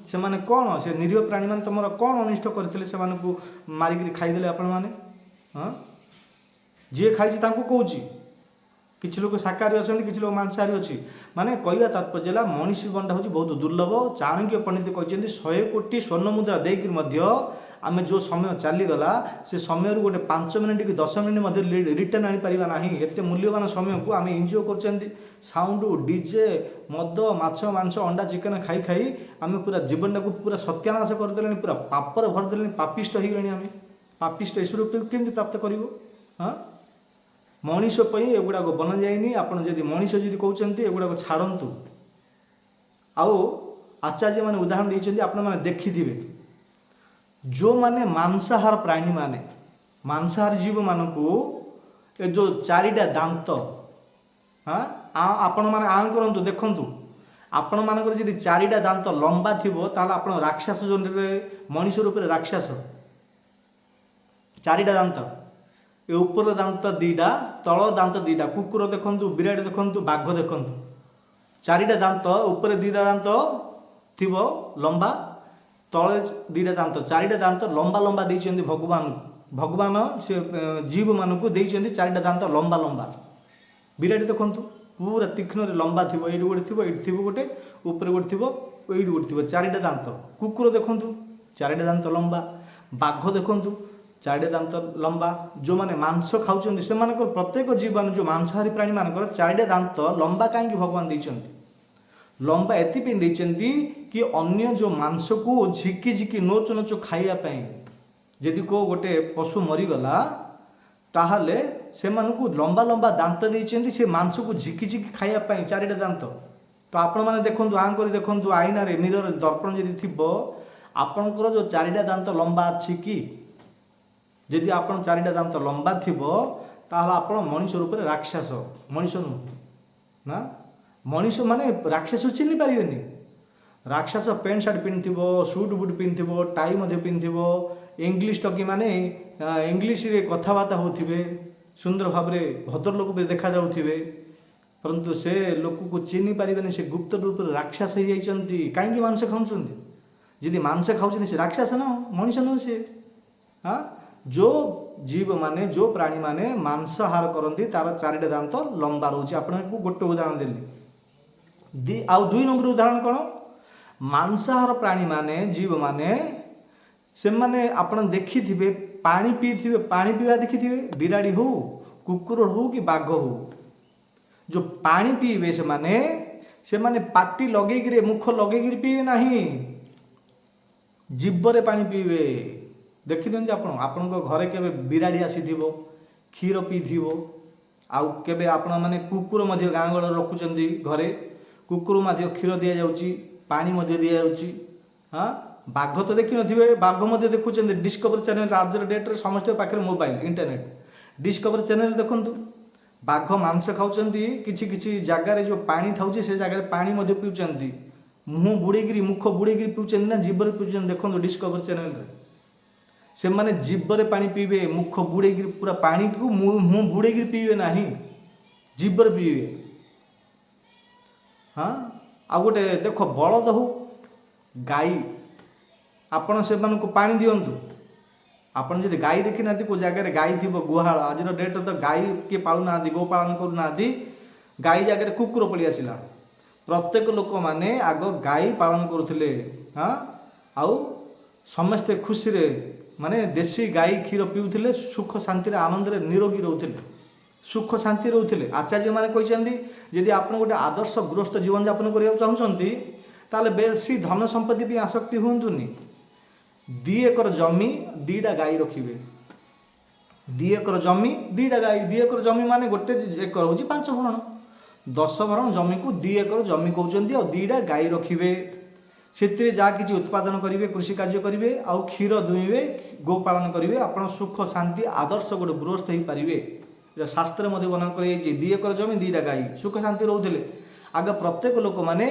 ସେମାନେ କ'ଣ, ସେ ନିରୀହ ପ୍ରାଣୀମାନେ ତୁମର କ'ଣ ଅନିଷ୍ଟ କରିଥିଲେ, ସେମାନଙ୍କୁ ମାରିକିରି ଖାଇଦେଲେ ଆପଣମାନେ? ହଁ, ଯିଏ ଖାଇଛି ତାଙ୍କୁ କହୁଛି। କିଛି ଲୋକ ଶାକାହାରୀ ଅଛନ୍ତି, କିଛି ଲୋକ ମାଂସାହାରୀ ଅଛି। ମାନେ କହିବା ତାତ୍ପର୍ଯ୍ୟ ହେଲା, ମଣିଷ ଜୀବନଟା ହେଉଛି ବହୁତ ଦୁର୍ଲଭ। ଚାଣକ୍ୟ ପଣ୍ଡିତ କହିଛନ୍ତି, 100 କୋଟି ସ୍ୱର୍ଣ୍ଣ ମୁଦ୍ରା ଦେଇକରି ମଧ୍ୟ ଆମେ ଯେଉଁ ସମୟ ଚାଲିଗଲା, ସେ ସମୟରୁ ଗୋଟେ 5 ମିନିଟ୍ କି 10 ମିନିଟ୍ ମଧ୍ୟ ରିଟର୍ନ ଆଣିପାରିବା ନାହିଁ। ଏତେ ମୂଲ୍ୟବାନ ସମୟକୁ ଆମେ ଏନ୍ଜୟ କରୁଛନ୍ତି। ସାଉଣ୍ଡ, ଡିଜେ, ମଦ, ମାଛ, ମାଂସ, ଅଣ୍ଡା, ଚିକେନ ଖାଇ ଖାଇ ଆମେ ପୁରା ଜୀବନଟାକୁ ପୁରା ସତ୍ୟାନାଶ କରିଦେଲେଣି, ପୁରା ପାପରେ ଭରିଦେଲେଣି, ପାପିଷ୍ଟ ହେଇଗଲେଣି ଆମେ। ପାପିଷ୍ଟ ଈଶ୍ୱର କେମିତି ପ୍ରାପ୍ତ କରିବ? ହଁ, ମଣିଷ ପାଇଁ ଏଗୁଡ଼ାକ ବନାଯାଇନି। ଆପଣ ଯଦି ମଣିଷ ଯଦି କହୁଛନ୍ତି, ଏଗୁଡ଼ାକ ଛାଡ଼ନ୍ତୁ। ଆଉ ଆଚାର୍ଯ୍ୟମାନେ ଉଦାହରଣ ଦେଇଛନ୍ତି, ଆପଣମାନେ ଦେଖିଥିବେ, ଯେଉଁମାନେ ମାଂସାହାର ପ୍ରାଣୀମାନେ, ମାଂସାହାରୀ ଜୀବମାନଙ୍କୁ ଏ ଯେଉଁ ଚାରିଟା ଦାନ୍ତ, ହଁ, ଆପଣମାନେ ଆଁ କରନ୍ତୁ, ଦେଖନ୍ତୁ, ଆପଣମାନଙ୍କର ଯଦି ଚାରିଟା ଦାନ୍ତ ଲମ୍ବା ଥିବ, ତାହେଲେ ଆପଣ ରାକ୍ଷସ ଜୋନରେ, ମଣିଷ ରୂପରେ ରାକ୍ଷସ। ଚାରିଟା ଦାନ୍ତ, ଏ ଉପର ଦାନ୍ତ 2ଟା, ତଳ ଦାନ୍ତ 2ଟା। କୁକୁର ଦେଖନ୍ତୁ, ବିରାଡ଼ି ଦେଖନ୍ତୁ, ବାଘ ଦେଖନ୍ତୁ, ଚାରିଟା ଦାନ୍ତ, ଉପରେ 2ଟା ଦାନ୍ତ ଥିବ ଲମ୍ବା, ତଳେ 2ଟା ଦାନ୍ତ, ଚାରିଟା ଦାନ୍ତ ଲମ୍ବା ଲମ୍ବା ଦେଇଛନ୍ତି ଭଗବାନ। ଭଗବାନ ସେ ଜୀବମାନଙ୍କୁ ଦେଇଛନ୍ତି ଚାରିଟା ଦାନ୍ତ ଲମ୍ବା ଲମ୍ବା। ବିରାଡ଼ି ଦେଖନ୍ତୁ, ପୁରା ତୀକ୍ଷ୍ଣରେ ଲମ୍ବା ଥିବ। ଏଇଠି ଗୋଟେ ଥିବ, ଏଇଠି ଥିବ ଗୋଟେ, ଉପରେ ଗୋଟେ ଥିବ, ଏଇଠି ଗୋଟେ ଥିବ, ଚାରିଟା ଦାନ୍ତ। କୁକୁର ଦେଖନ୍ତୁ, ଚାରିଟା ଦାନ୍ତ ଲମ୍ବା। ବାଘ ଦେଖନ୍ତୁ, ଚାରିଟା ଦାନ୍ତ ଲମ୍ବା। ଯେଉଁମାନେ ମାଂସ ଖାଉଛନ୍ତି, ସେମାନଙ୍କର ପ୍ରତ୍ୟେକ ଜୀବନ, ଯେଉଁ ମାଂସାହାରୀ ପ୍ରାଣୀମାନଙ୍କର ଚାରିଟା ଦାନ୍ତ ଲମ୍ବା କାହିଁକି ଭଗବାନ ଦେଇଛନ୍ତି? ଲମ୍ବା ଏଥିପାଇଁ ଦେଇଛନ୍ତି କି ଅନ୍ୟ ଯେଉଁ ମାଂସକୁ ଝିକି ଝିକି, ନୋଚ ନୋଚ ଖାଇବା ପାଇଁ। ଯଦି କେଉଁ ଗୋଟେ ପଶୁ ମରିଗଲା, ତାହେଲେ ସେମାନଙ୍କୁ ଲମ୍ବା ଲମ୍ବା ଦାନ୍ତ ଦେଇଛନ୍ତି ସେ ମାଂସକୁ ଝିକି ଝିକି ଖାଇବା ପାଇଁ, ଚାରିଟା ଦାନ୍ତ। ତ ଆପଣମାନେ ଦେଖନ୍ତୁ, ଆଁ କରି ଦେଖନ୍ତୁ ଆଇନାରେ, ମିରର, ଦର୍ପଣ ଯଦି ଥିବ, ଆପଣଙ୍କର ଯେଉଁ ଚାରିଟା ଦାନ୍ତ ଲମ୍ବା ଅଛି କି? ଯଦି ଆପଣ ଚାରିଟା ଦାନ୍ତ ଲମ୍ବା ଥିବ, ତାହେଲେ ଆପଣ ମଣିଷ ରୂପରେ ରାକ୍ଷସ, ମଣିଷ ନୁହଁ ନା। ମଣିଷ ମାନେ ରାକ୍ଷସ ଚିହ୍ନି ପାରିବେନି। ରାକ୍ଷସ ପ୍ୟାଣ୍ଟ ସାର୍ଟ ପିନ୍ଧିଥିବ, ସୁଟ୍ ବୁଟ୍ ପିନ୍ଧିଥିବ, ଟାଇ ମଧ୍ୟ ପିନ୍ଧିଥିବ, ଇଂଲିଶ ଟକି ମାନେ ଇଂଲିଶରେ କଥାବାର୍ତ୍ତା ହେଉଥିବେ, ସୁନ୍ଦର ଭାବରେ ଭଦ୍ରଲୋକ ବି ଦେଖାଯାଉଥିବେ, ପରନ୍ତୁ ସେ ଲୋକକୁ ଚିହ୍ନି ପାରିବେନି। ସେ ଗୁପ୍ତ ରୂପରେ ରାକ୍ଷସ ହେଇଯାଇଛନ୍ତି। କାହିଁକି ମାଂସ ଖାଉଛନ୍ତି? ଯଦି ମାଂସ ଖାଉଛନ୍ତି, ସେ ରାକ୍ଷସ ନା, ମଣିଷ ନୁହଁ ସେ। ହଁ, ଯେଉଁ ଜୀବମାନେ, ଯେଉଁ ପ୍ରାଣୀମାନେ ମାଂସାହାର କରନ୍ତି, ତାର ଚାରିଟା ଦାନ୍ତ ଲମ୍ବା ରହୁଛି। ଆପଣଙ୍କୁ ଗୋଟେ ଉଦାହରଣ ଦେଲି। ଆଉ 2 ନମ୍ବର ଉଦାହରଣ କ'ଣ? ମାଂସାହାର ପ୍ରାଣୀମାନେ, ଜୀବମାନେ, ସେମାନେ ଆପଣ ଦେଖିଥିବେ, ପାଣି ପିଇଥିବେ, ପାଣି ପିଇବା ଦେଖିଥିବେ। ବିରାଡ଼ି ହଉ, କୁକୁର ହଉ କି ବାଘ ହଉ, ଯେଉଁ ପାଣି ପିଇବେ ସେମାନେ, ସେମାନେ ପାଟି ଲଗେଇକିରି, ମୁଖ ଲଗେଇକିରି ପିଇବେ ନାହିଁ, ଜିଭରେ ପାଣି ପିଇବେ। ଦେଖିଦିଅନ୍ତି ଆପଣ, ଆପଣଙ୍କ ଘରେ କେବେ ବିରାଡ଼ି ଆସିଥିବ, କ୍ଷୀର ପିଇଥିବ। ଆଉ କେବେ ଆପଣମାନେ କୁକୁର ମଧ୍ୟ ଗାଁ ଗହଳିରେ ରଖୁଛନ୍ତି ଘରେ, କୁକୁର ମଧ୍ୟ କ୍ଷୀର ଦିଆଯାଉଛି, ପାଣି ମଧ୍ୟ ଦିଆଯାଉଛି। ହଁ, ବାଘ ତ ଦେଖିନଥିବେ, ବାଘ ମଧ୍ୟ ଦେଖୁଛନ୍ତି ଡିସ୍କଭରି ଚ୍ୟାନେଲ୍। ଆଜିର ଡେଟ୍ରେ ସମସ୍ତଙ୍କ ପାଖରେ ମୋବାଇଲ, ଇଣ୍ଟରନେଟ୍, ଡିସ୍କଭରି ଚ୍ୟାନେଲ୍ ଦେଖନ୍ତୁ। ବାଘ ମାଂସ ଖାଉଛନ୍ତି, କିଛି କିଛି ଜାଗାରେ ଯେଉଁ ପାଣି ଥାଉଛି, ସେ ଜାଗାରେ ପାଣି ମଧ୍ୟ ପିଉଛନ୍ତି। ମୁହଁ ବୁଡ଼େଇକିରି, ମୁଖ ବୁଡ଼େଇକିରି ପିଉଛନ୍ତି ନା ଜିଭରେ ପିଉଛନ୍ତି, ଦେଖନ୍ତୁ ଡିସ୍କଭରି ଚ୍ୟାନେଲ୍ରେ। ସେମାନେ ଜିଭରେ ପାଣି ପିଇବେ, ମୁଖ ବୁଡ଼େଇକିରି ପୁରା ପାଣିକୁ ମୁହଁ ବୁଡ଼େଇକିରି ପିଇବେ ନାହିଁ, ଜିଭରେ ପିଇବେ। ହଁ, ଆଉ ଗୋଟେ ଦେଖ, ବଳଦ ହଉ, ଗାଈ, ଆପଣ ସେମାନଙ୍କୁ ପାଣି ଦିଅନ୍ତୁ। ଆପଣ ଯଦି ଗାଈ ଦେଖିନାହାନ୍ତି, କେଉଁ ଜାଗାରେ ଗାଈ ଥିବ ଗୁହାଳ, ଆଜିର ଡେଟ୍ରେ ତ ଗାଈ କିଏ ପାଳୁନାହାନ୍ତି, ଗୋପାଳନ କରୁନାହାନ୍ତି, ଗାଈ ଜାଗାରେ କୁକୁର ପଳେଇ ଆସିଲା। ପ୍ରତ୍ୟେକ ଲୋକମାନେ ଆଗ ଗାଈ ପାଳନ କରୁଥିଲେ। ହଁ, ଆଉ ସମସ୍ତେ ଖୁସିରେ ମାନେ ଦେଶୀ ଗାଈ କ୍ଷୀର ପିଉଥିଲେ, ସୁଖ ଶାନ୍ତିରେ ଆନନ୍ଦରେ ନିରୋଗୀ ରହୁଥିଲେ, ସୁଖ ଶାନ୍ତି ରହୁଥିଲେ। ଆଚାର୍ଯ୍ୟମାନେ କହିଛନ୍ତି, ଯଦି ଆପଣ ଗୋଟେ ଆଦର୍ଶ ଗୃହସ୍ଥ ଜୀବନଯାପନ କରିବାକୁ ଚାହୁଁଛନ୍ତି, ତାହେଲେ ବେଶୀ ଧନ ସମ୍ପତ୍ତି ପାଇଁ ଆସକ୍ତି ହୁଅନ୍ତୁନି। 2 ଏକର ଜମି, 2ଟା ଗାଈ ରଖିବେ। 2 ଏକର ଜମି, 2ଟା ଗାଈ। 2 ଏକର ଜମି ମାନେ ଗୋଟେ ଏକର ହେଉଛି 5 ଭରଣ, 10 ଭରଣ ଜମିକୁ 2 ଏକର ଜମି କହୁଛନ୍ତି। ଆଉ 2ଟା ଗାଈ ରଖିବେ, ସେଥିରେ ଯାହା କିଛି ଉତ୍ପାଦନ କରିବେ, କୃଷି କାର୍ଯ୍ୟ କରିବେ, ଆଉ କ୍ଷୀର ଦୁହିଁବେ, ଗୋପାଳନ କରିବେ, ଆପଣ ସୁଖ ଶାନ୍ତି ଆଦର୍ଶ ଗୋଟେ ଗୃହସ୍ଥ ହେଇପାରିବେ। ଏଇଟା ଶାସ୍ତ୍ରରେ ମଧ୍ୟ ବର୍ଣ୍ଣନା କରାଯାଇଛି। 2 ଏକର ଜମି, 2ଟା ଗାଈ, ସୁଖ ଶାନ୍ତି ରହୁଥିଲେ। ଆଗ ପ୍ରତ୍ୟେକ ଲୋକମାନେ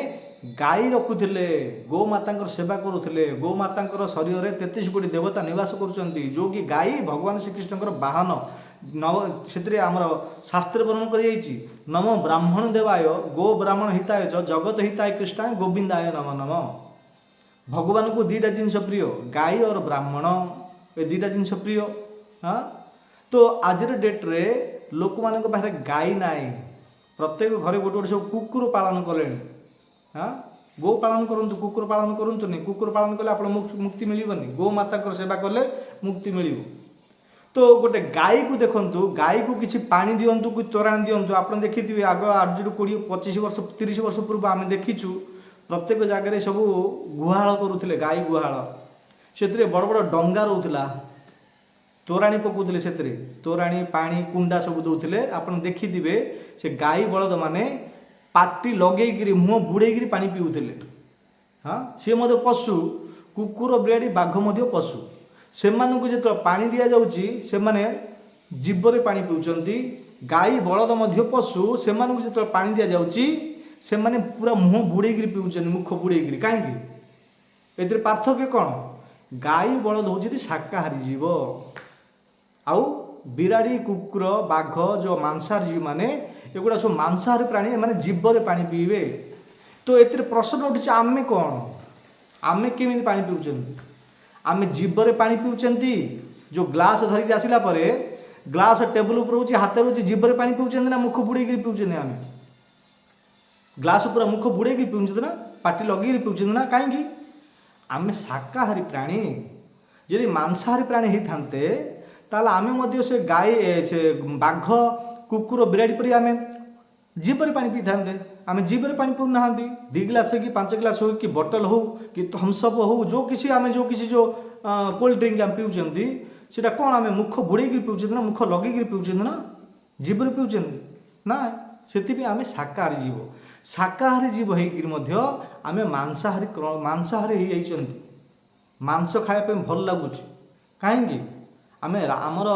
ଗାଈ ରଖୁଥିଲେ, ଗୋମାତାଙ୍କର ସେବା କରୁଥିଲେ। ଗୋମାତାଙ୍କର ଶରୀରରେ 33 କୋଟି ଦେବତା ନିବାସ କରୁଛନ୍ତି, ଯେଉଁକି ଗାଈ ଭଗବାନ ଶ୍ରୀକୃଷ୍ଣଙ୍କର ବାହନ। ସେଥିରେ ଆମର ଶାସ୍ତ୍ରରେ ବର୍ଣ୍ଣନା କରାଯାଇଛି, ନମ ବ୍ରାହ୍ମଣ ଦେବାୟ ଗୋ ବ୍ରାହ୍ମଣ ହିତାୟ ଚ ଜଗତ ହିତାୟ କୃଷ୍ଣାୟ ଗୋବିନ୍ଦାୟ ନମ ନମ। ଭଗବାନଙ୍କୁ 2ଟା ଜିନିଷ ପ୍ରିୟ, ଗାଈ ଅର ବ୍ରାହ୍ମଣ, ଏ 2ଟା ଜିନିଷ ପ୍ରିୟ। ହଁ, ତ ଆଜିର ଡେଟ୍ରେ ଲୋକମାନଙ୍କ ପାଖରେ ଗାଈ ନାହିଁ, ପ୍ରତ୍ୟେକ ଘରେ ଗୋଟେ ଗୋଟେ ସବୁ କୁକୁର ପାଳନ କଲେଣି। ହଁ, ଗୋ ପାଳନ କରନ୍ତୁ, କୁକୁର ପାଳନ କରନ୍ତୁନି। କୁକୁର ପାଳନ କଲେ ଆପଣ ମୁକ୍ତି ମିଳିବନି, ଗୋମାତାଙ୍କର ସେବା କଲେ ମୁକ୍ତି ମିଳିବ। ତ ଗୋଟେ ଗାଈକୁ ଦେଖନ୍ତୁ, ଗାଈକୁ କିଛି ପାଣି ଦିଅନ୍ତୁ କି ତୋରାଣି ଦିଅନ୍ତୁ। ଆପଣ ଦେଖିଥିବେ ଆଗ ଆଜିରୁ 20 25 ବର୍ଷ 30 ବର୍ଷ ପୂର୍ବ ଆମେ ଦେଖିଛୁ, ପ୍ରତ୍ୟେକ ଜାଗାରେ ସବୁ ଗୁହାଳ କରୁଥିଲେ, ଗାଈ ଗୁହାଳ। ସେଥିରେ ବଡ଼ ବଡ଼ ଡଙ୍ଗା ରହୁଥିଲା, ତୋରାଣି ପକାଉଥିଲେ, ସେଥିରେ ତୋରାଣି ପାଣି କୁଣ୍ଡା ସବୁ ଦେଉଥିଲେ। ଆପଣ ଦେଖିଥିବେ ସେ ଗାଈ ବଳଦମାନେ ପାଟି ଲଗେଇକିରି ମୁହଁ ବୁଡ଼େଇକିରି ପାଣି ପିଉଥିଲେ। ହଁ, ସିଏ ମଧ୍ୟ ପଶୁ, କୁକୁର ବିରାଡ଼ି ବାଘ ମଧ୍ୟ ପଶୁ। ସେମାନଙ୍କୁ ଯେତେବେଳେ ପାଣି ଦିଆଯାଉଛି, ସେମାନେ ଜିଭରେ ପାଣି ପିଉଛନ୍ତି। ଗାଈ ବଳଦ ମଧ୍ୟ ପଶୁ, ସେମାନଙ୍କୁ ଯେତେବେଳେ ପାଣି ଦିଆଯାଉଛି, ସେମାନେ ପୁରା ମୁହଁ ବୁଡ଼େଇକିରି ପିଉଛନ୍ତି, ମୁଖ ବୁଡ଼େଇକିରି। କାହିଁକି? ଏଥିରେ ପାର୍ଥକ୍ୟ କ'ଣ? ଗାଈ ବଳଦ ହେଉଛନ୍ତି ଶାକାହାରୀ ଜୀବ, ଆଉ ବିରାଡ଼ି କୁକୁର ବାଘ ଯେଉଁ ମାଂସାହାରୀ ଜୀବମାନେ, ଏଗୁଡ଼ା ସବୁ ମାଂସାହାରୀ ପ୍ରାଣୀ, ଏମାନେ ଜୀବରେ ପାଣି ପିଇବେ। ତ ଏଥିରେ ପ୍ରଶ୍ନ ଉଠୁଛି, ଆମେ କ'ଣ, ଆମେ କେମିତି ପାଣି ପିଉଛନ୍ତି? ଆମେ ଜୀବରେ ପାଣି ପିଉଛନ୍ତି? ଯେଉଁ ଗ୍ଲାସ୍ ଧରିକି ଆସିଲା ପରେ ଗ୍ଲାସ୍ ଟେବୁଲ୍ ଉପରେ ରହୁଛି, ହାତରେ ରହୁଛି, ଜୀବରେ ପାଣି ପିଉଛନ୍ତି ନା ମୁଖ ବୁଡ଼େଇକିରି ପିଉଛନ୍ତି? ଆମେ ଗ୍ଲାସ୍ ପୁରା ମୁଖ ବୁଡ଼େଇକି ପିଉଛନ୍ତି ନା ପାଟି ଲଗେଇକି ପିଉଛନ୍ତି ନା? କାହିଁକି? ଆମେ ଶାକାହାରୀ ପ୍ରାଣୀ। ଯଦି ମାଂସାହାରୀ ପ୍ରାଣୀ ହେଇଥାନ୍ତେ, ତାହେଲେ ଆମେ ମଧ୍ୟ ସେ ଗାଈ, ସେ ବାଘ, କୁକୁର, ବିରାଡ଼ି ପରି ଆମେ ଜିଭରେ ପାଣି ପିଇଥାନ୍ତେ। ଆମେ ଜିଭରେ ପାଣି ପିଉନାହାନ୍ତି। 2 ଗ୍ଲାସ୍ ହଉ କି 5 ଗ୍ଲାସ୍ ହଉ କି ବଟଲ୍ ହଉ କି ଥମ୍ସଅପ୍ ହଉ, ଯେଉଁ କିଛି ଆମେ ଯେଉଁ କିଛି ଯେଉଁ କୋଲ୍ଡ ଡ୍ରିଙ୍କ ଆମେ ପିଉଛନ୍ତି, ସେଇଟା କ'ଣ ଆମେ ମୁଖ ବୁଡ଼େଇକିରି ପିଉଛନ୍ତି ନା ମୁଖ ଲଗେଇକିରି ପିଉଛନ୍ତି ନା ଜିଭରେ ପିଉଛନ୍ତି ନା? ସେଥିପାଇଁ ଆମେ ଶାକାହାରୀ ଜୀବ। ଶାକାହାରୀ ଜୀବ ହେଇକିରି ମଧ୍ୟ ଆମେ ମାଂସାହାରୀ ହେଇଯାଇଛନ୍ତି। ମାଂସ ଖାଇବା ପାଇଁ ଭଲ ଲାଗୁଛି। କାହିଁକି? ଆମର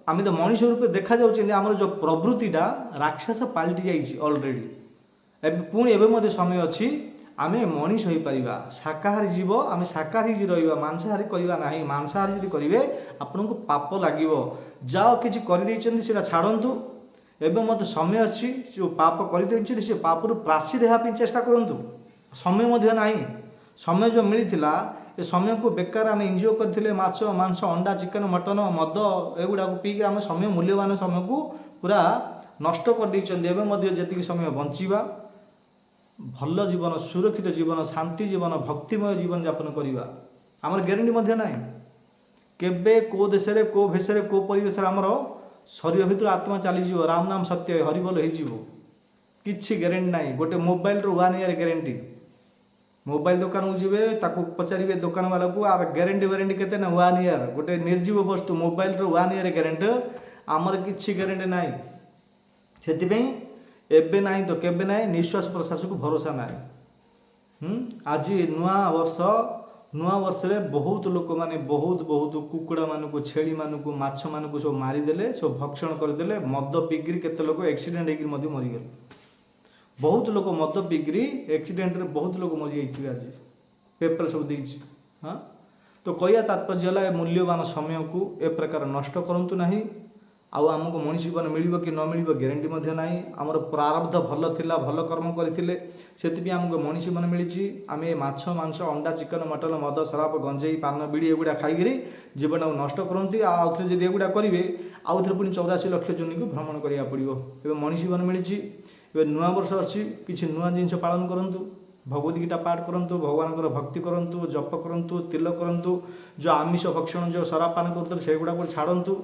ଆମେ ତ ମଣିଷ ରୂପେ ଦେଖାଯାଉଛନ୍ତି, ଆମର ଯେଉଁ ପ୍ରବୃତ୍ତିଟା ରାକ୍ଷସ ପାଲଟି ଯାଇଛି ଅଲରେଡ଼ି। ଏବେ ପୁଣି ଏବେ ମଧ୍ୟ ସମୟ ଅଛି, ଆମେ ମଣିଷ ହେଇପାରିବା। ଶାକାହାରୀ ଜୀବ, ଆମେ ଶାକାହାରୀ ଜୀବ ରହିବା, ମାଂସାହାରୀ କରିବା ନାହିଁ। ମାଂସାହାରୀ ଯଦି କରିବେ, ଆପଣଙ୍କୁ ପାପ ଲାଗିବ। ଯାହା କିଛି କରିଦେଇଛନ୍ତି ସେଇଟା ଛାଡ଼ନ୍ତୁ। ଏବେ ମଧ୍ୟ ସମୟ ଅଛି, ଯେଉଁ ପାପ କରିଦେଇଛନ୍ତି ସେ ପାପରୁ ପ୍ରାୟଶ୍ଚିତ ହେବା ପାଇଁ ଚେଷ୍ଟା କରନ୍ତୁ। ସମୟ ମଧ୍ୟ ନାହିଁ। ସମୟ ଯେଉଁ ମିଳିଥିଲା, ଏ ସମୟକୁ ବେକାର ଆମେ ଏନ୍ଜୟ କରିଥିଲେ। ମାଛ, ମାଂସ, ଅଣ୍ଡା, ଚିକେନ୍, ମଟନ୍, ମଦ ଏଗୁଡ଼ାକୁ ପିଇକି ଆମେ ସମୟ, ମୂଲ୍ୟବାନ ସମୟକୁ ପୁରା ନଷ୍ଟ କରିଦେଇଛନ୍ତି। ଏବେ ମଧ୍ୟ ଯେତିକି ସମୟ ବଞ୍ଚିବା, ଭଲ ଜୀବନ, ସୁରକ୍ଷିତ ଜୀବନ, ଶାନ୍ତି ଜୀବନ, ଭକ୍ତିମୟ ଜୀବନଯାପନ କରିବା। ଆମର ଗ୍ୟାରେଣ୍ଟି ମଧ୍ୟ ନାହିଁ, କେବେ କେଉଁ ଦେଶରେ, କେଉଁ ଭେଷରେ, କେଉଁ ପରିବେଶରେ ଆମର ଶରୀର ଭିତରୁ ଆତ୍ମା ଚାଲିଯିବ, ରାମ ନାମ ସତ୍ୟ ହରିବୋଲ ହେଇଯିବ, କିଛି ଗ୍ୟାରେଣ୍ଟି ନାହିଁ। ଗୋଟେ ମୋବାଇଲର 1 ଇୟର୍ ଗ୍ୟାରେଣ୍ଟି। ମୋବାଇଲ ଦୋକାନକୁ ଯିବେ, ତାକୁ ପଚାରିବେ ଦୋକାନବାଲାକୁ, ଆର ଗ୍ୟାରେଣ୍ଟି ୱାରେଣ୍ଟି କେତେ? ନା 1 ଇୟର୍। ଗୋଟେ ନିର୍ଜୀବ ବସ୍ତୁ ମୋବାଇଲର 1 ଇୟର୍ ଗ୍ୟାରେଣ୍ଟି, ଆମର କିଛି ଗ୍ୟାରେଣ୍ଟି ନାହିଁ। ସେଥିପାଇଁ ଏବେ ନାହିଁ ତ କେବେ ନାହିଁ, ନିଶ୍ୱାସ ପ୍ରଶ୍ୱାସକୁ ଭରସା ନାହିଁ। ଆଜି ନୂଆ ବର୍ଷ, ନୂଆ ବର୍ଷରେ ବହୁତ ଲୋକମାନେ ବହୁତ ବହୁତ କୁକୁଡ଼ାମାନଙ୍କୁ, ଛେଳିମାନଙ୍କୁ, ମାଛମାନଙ୍କୁ ସବୁ ମାରିଦେଲେ, ସବୁ ଭକ୍ଷଣ କରିଦେଲେ। ମଦ ପିଇକିରି କେତେ ଲୋକ ଆକ୍ସିଡେଣ୍ଟ ହେଇକିରି ମଧ୍ୟ ମରିଗଲେ। ବହୁତ ଲୋକ ମଦ ପିଇକିରି ଆକ୍ସିଡେଣ୍ଟରେ ବହୁତ ଲୋକ ମରିଯାଇଥିବେ, ଆଜି ପେପର ସବୁ ଦେଇଛି। ହଁ, ତ କହିବା ତାତ୍ପର୍ଯ୍ୟ ହେଲା, ଏ ମୂଲ୍ୟବାନ ସମୟକୁ ଏ ପ୍ରକାର ନଷ୍ଟ କରନ୍ତୁ ନାହିଁ। ଆଉ ଆମକୁ ମଣିଷ ଜୀବନ ମିଳିବ କି ନ ମିଳିବ ଗ୍ୟାରେଣ୍ଟି ମଧ୍ୟ ନାହିଁ। ଆମର ପ୍ରାରବ୍ଧ ଭଲ ଥିଲା, ଭଲ କର୍ମ କରିଥିଲେ, ସେଥିପାଇଁ ଆମକୁ ମଣିଷ ଜୀବନ ମିଳିଛି। ଆମେ ମାଛ, ମାଂସ, ଅଣ୍ଡା, ଚିକେନ, ମଟନ, ମଦ, ଶରାବ, ଗଞ୍ଜେଇ, ପାନ, ବିଡ଼ି ଏଗୁଡ଼ା ଖାଇକିରି ଜୀବନକୁ ନଷ୍ଟ କରନ୍ତି। ଆଉ ଆଉଥରେ ଯଦି ଏଗୁଡ଼ା କରିବେ, ଆଉଥରେ ପୁଣି 84 ଲକ୍ଷ ଯୋନିକୁ ଭ୍ରମଣ କରିବାକୁ ପଡ଼ିବ। ଏବେ ମଣିଷ ଜୀବନ ମିଳିଛି, ଏବେ ନୂଆ ବର୍ଷ ଅଛି, କିଛି ନୂଆ ଜିନିଷ ପାଳନ କରନ୍ତୁ। ଭଗବତ୍ ଗୀତା ପାଠ କରନ୍ତୁ, ଭଗବାନଙ୍କର ଭକ୍ତି କରନ୍ତୁ, ଜପ କରନ୍ତୁ, ତିଲକ କରନ୍ତୁ। ଯେଉଁ ଆମିଷ ଭକ୍ଷଣ, ଯେଉଁ ଶରାବ ପାନ କରୁଥିଲେ, ସେଗୁଡ଼ାକୁ ଛାଡ଼ନ୍ତୁ।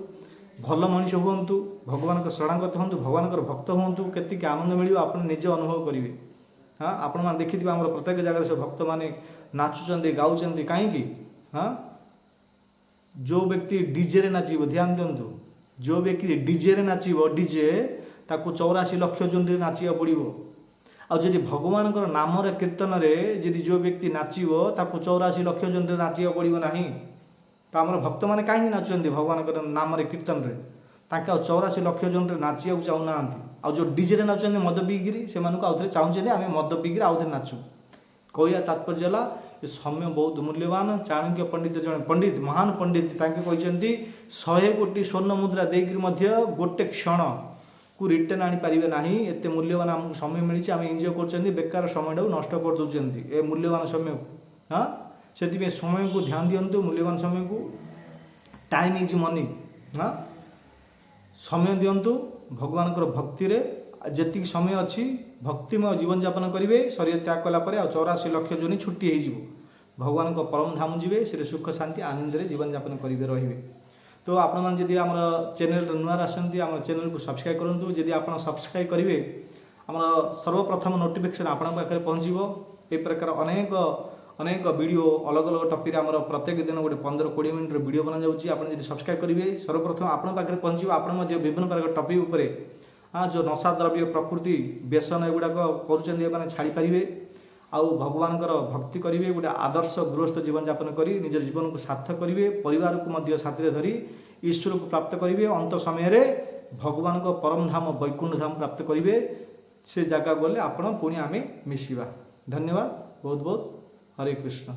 ଭଲ ମଣିଷ ହୁଅନ୍ତୁ, ଭଗବାନଙ୍କ ଶରଣାଗତ ହୁଅନ୍ତୁ, ଭଗବାନଙ୍କର ଭକ୍ତ ହୁଅନ୍ତୁ। କେତିକି ଆନନ୍ଦ ମିଳିବ, ଆପଣ ନିଜେ ଅନୁଭବ କରିବେ। ହଁ, ଆପଣମାନେ ଦେଖିଥିବେ, ଆମର ପ୍ରତ୍ୟେକ ଜାଗାରେ ସବୁ ଭକ୍ତମାନେ ନାଚୁଛନ୍ତି, ଗାଉଛନ୍ତି। କାହିଁକି? ହଁ, ଯେଉଁ ବ୍ୟକ୍ତି ଡିଜେରେ ନାଚିବ, ଧ୍ୟାନ ଦିଅନ୍ତୁ, ଯେଉଁ ବ୍ୟକ୍ତି ଡିଜେରେ ନାଚିବ, ଡିଜେ, ତାକୁ 84 ଲକ୍ଷ ଯୋନିରେ ନାଚିବାକୁ ପଡ଼ିବ। ଆଉ ଯଦି ଭଗବାନଙ୍କର ନାମରେ, କୀର୍ତ୍ତନରେ ଯଦି ଯେଉଁ ବ୍ୟକ୍ତି ନାଚିବ, ତାକୁ 84 ଲକ୍ଷ ଯୋନିରେ ନାଚିବାକୁ ପଡ଼ିବ ନାହିଁ। ତ ଆମର ଭକ୍ତମାନେ କାହିଁକି ନାଚୁଛନ୍ତି ଭଗବାନଙ୍କର ନାମରେ, କୀର୍ତ୍ତନରେ? ତାଙ୍କେ ଆଉ 84 ଲକ୍ଷ ଯୋନିରେ ନାଚିବାକୁ ଚାହୁଁନାହାନ୍ତି। ଆଉ ଯେଉଁ ଡିଜେରେ ନାଚୁଛନ୍ତି ମଦ ପିଇକିରି, ସେମାନଙ୍କୁ ଆଉଥରେ ଚାହୁଁଛନ୍ତି ଆମେ ମଦ ପିଇକିରି ଆଉଥରେ ନାଚୁ। କହିବା ତାତ୍ପର୍ଯ୍ୟ ହେଲା, ଏ ସମୟ ବହୁତ ମୂଲ୍ୟବାନ। ଚାଣକ୍ୟ ପଣ୍ଡିତ, ଜଣେ ପଣ୍ଡିତ, ମହାନ ପଣ୍ଡିତ, ତାଙ୍କେ କହିଛନ୍ତି, 100 କୋଟି ସ୍ୱର୍ଣ୍ଣ ମୁଦ୍ରା ଦେଇକିରି ମଧ୍ୟ ଗୋଟେ କ୍ଷଣକୁ ରିଟର୍ନ ଆଣିପାରିବେ ନାହିଁ। ଏତେ ମୂଲ୍ୟବାନ ଆମକୁ ସମୟ ମିଳିଛି, ଆମେ ଏନ୍ଜୟ କରୁଛନ୍ତି, ବେକାର ସମୟଟାକୁ ନଷ୍ଟ କରିଦେଉଛନ୍ତି ଏ ମୂଲ୍ୟବାନ ସମୟକୁ। ହଁ, ସେଥିପାଇଁ ସମୟକୁ ଧ୍ୟାନ ଦିଅନ୍ତୁ, ମୂଲ୍ୟବାନ ସମୟକୁ। Time is money. ହଁ, ସମୟ ଦିଅନ୍ତୁ ଭଗବାନଙ୍କର ଭକ୍ତିରେ। ଯେତିକି ସମୟ ଅଛି, ଭକ୍ତିମୟ ଜୀବନଯାପନ କରିବେ। ଶରୀର ତ୍ୟାଗ କଲା ପରେ ଆଉ 84 ଲକ୍ଷ ଯୋନି ଛୁଟି ହେଇଯିବ। ଭଗବାନଙ୍କ ପରମ ଧାମ ଯିବେ, ସେଠି ସୁଖ, ଶାନ୍ତି, ଆନନ୍ଦରେ ଜୀବନଯାପନ କରିବେ, ରହିବେ। ତ ଆପଣମାନେ ଯଦି ଆମର ଚ୍ୟାନେଲରେ ନୂଆ ଆସନ୍ତି, ଆମ ଚ୍ୟାନେଲକୁ ସବସ୍କ୍ରାଇବ୍ କରନ୍ତୁ। ଯଦି ଆପଣ ସବସ୍କ୍ରାଇବ୍ କରିବେ, ଆମର ସର୍ବପ୍ରଥମ ନୋଟିଫିକେସନ୍ ଆପଣଙ୍କ ପାଖରେ ପହଞ୍ଚିବ। ଏ ପ୍ରକାର ଅନେକ ଅନେକ ଭିଡ଼ିଓ, ଅଲଗା ଅଲଗା ଟପିକ୍ରେ ଆମର ପ୍ରତ୍ୟେକ ଦିନ ଗୋଟେ 15-20 ମିନିଟ୍ର ଭିଡ଼ିଓ ବନାଯାଉଛି। ଆପଣ ଯଦି ସବସ୍କ୍ରାଇବ୍ କରିବେ, ସର୍ବପ୍ରଥମ ଆପଣଙ୍କ ପାଖରେ ପହଞ୍ଚିବ। ଆପଣ ମଧ୍ୟ ବିଭିନ୍ନ ପ୍ରକାର ଟପିକ୍ ଉପରେ, ହଁ, ଯେଉଁ ନଶା ଦ୍ରବ୍ୟ, ପ୍ରକୃତି ବ୍ୟସନ ଏଗୁଡ଼ାକ କରୁଛନ୍ତି, ଏମାନେ ଛାଡ଼ିପାରିବେ। ଆଉ ଭଗବାନଙ୍କର ଭକ୍ତି କରିବେ, ଗୋଟେ ଆଦର୍ଶ ଗୃହସ୍ଥ ଜୀବନଯାପନ କରି ନିଜର ଜୀବନକୁ ସାର୍ଥକ କରିବେ। ପରିବାରକୁ ମଧ୍ୟ ସାଥିରେ ଧରି ଈଶ୍ୱରକୁ ପ୍ରାପ୍ତ କରିବେ। ଅନ୍ତ ସମୟରେ ଭଗବାନଙ୍କ ପରମ ଧାମ ବୈକୁଣ୍ଠ ଧାମ ପ୍ରାପ୍ତ କରିବେ। ସେ ଜାଗାକୁ ଗଲେ ଆପଣ ପୁଣି ଆମେ ମିଶିବା। ଧନ୍ୟବାଦ ବହୁତ ବହୁତ। ହରେ କୃଷ୍ଣ।